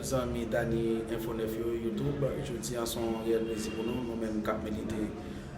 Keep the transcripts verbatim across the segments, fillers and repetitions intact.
Zanmi Dany Info nèf yo YouTube, jodi a se yon reyèl plezi pou nou, nou menm k ap milite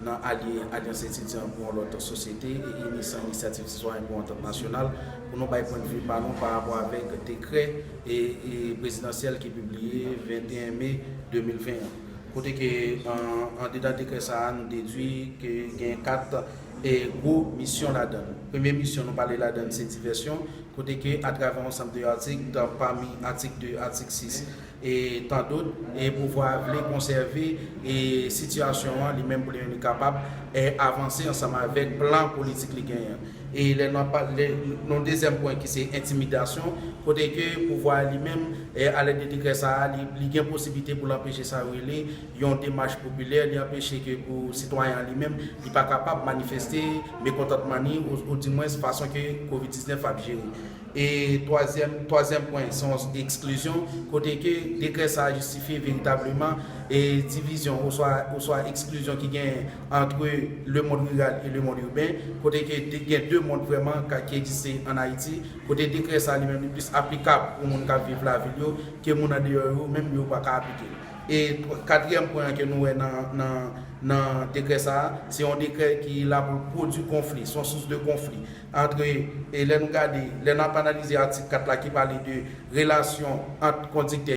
nan alye Alyans Etidyan pou yon lòt sosyete e inisyan Inisyativ Sitwayen pou Antant Nasyonal, pou nou bay pwennvi pa nou pa rapò avèk dekrè e, e prezidansyèl ki pibliye venteyen me de mil ven an. Kote ke an, andedan dekrè sa a, nou dedwi ke gen kat e gwo misyon ladan l. Premye misyon nou pale ladan l se divèsyon, kote ke atravè yon ansanm de atik, pami atik de, atik sis e tandot, e pouvwa a vle konsève e sitiyasyon an li menm pou li menm li kapab e avanse ansanm avèk plan politik li genyen. E lè nou ap pale, yon dezyèm pwen ki se entimidasyon, kote ke pouvwa a li menm e alèd de dekrè sa a, li, li gen posiblite pou l anpeche sa yo rele yon demach popilè, li anpeche ke pou sitwayen an li menm, li pa kapab manifeste mekontantman ni, ou, ou dimwens fason ke kovid diznèf ap jere. E twazyèm, twazyèm pwen, se yon eksklizyon, kote ke dekrè sa a jistifye veritableman e divizyon oswa, oswa eksklizyon ki genyen antre le mond riral e le mond iben, kote ke de, gen de mond vrèman ka, ki egziste ann Ayiti, kote dekrè sa a li menm li plis aplikab pou moun k ap viv lavil yo ke moun andeyò yo, menm yo pa ka aplike l. E twa-, katriyèm pwen an ke nou wè nan, nan, nan dekrè sa a, se yon dekrè ki la pou l pwodui konfli, se yon sous de konfli antre, e lè nou gade, lè n ap analize atik kat la ki pale de relasyon ant kondiktè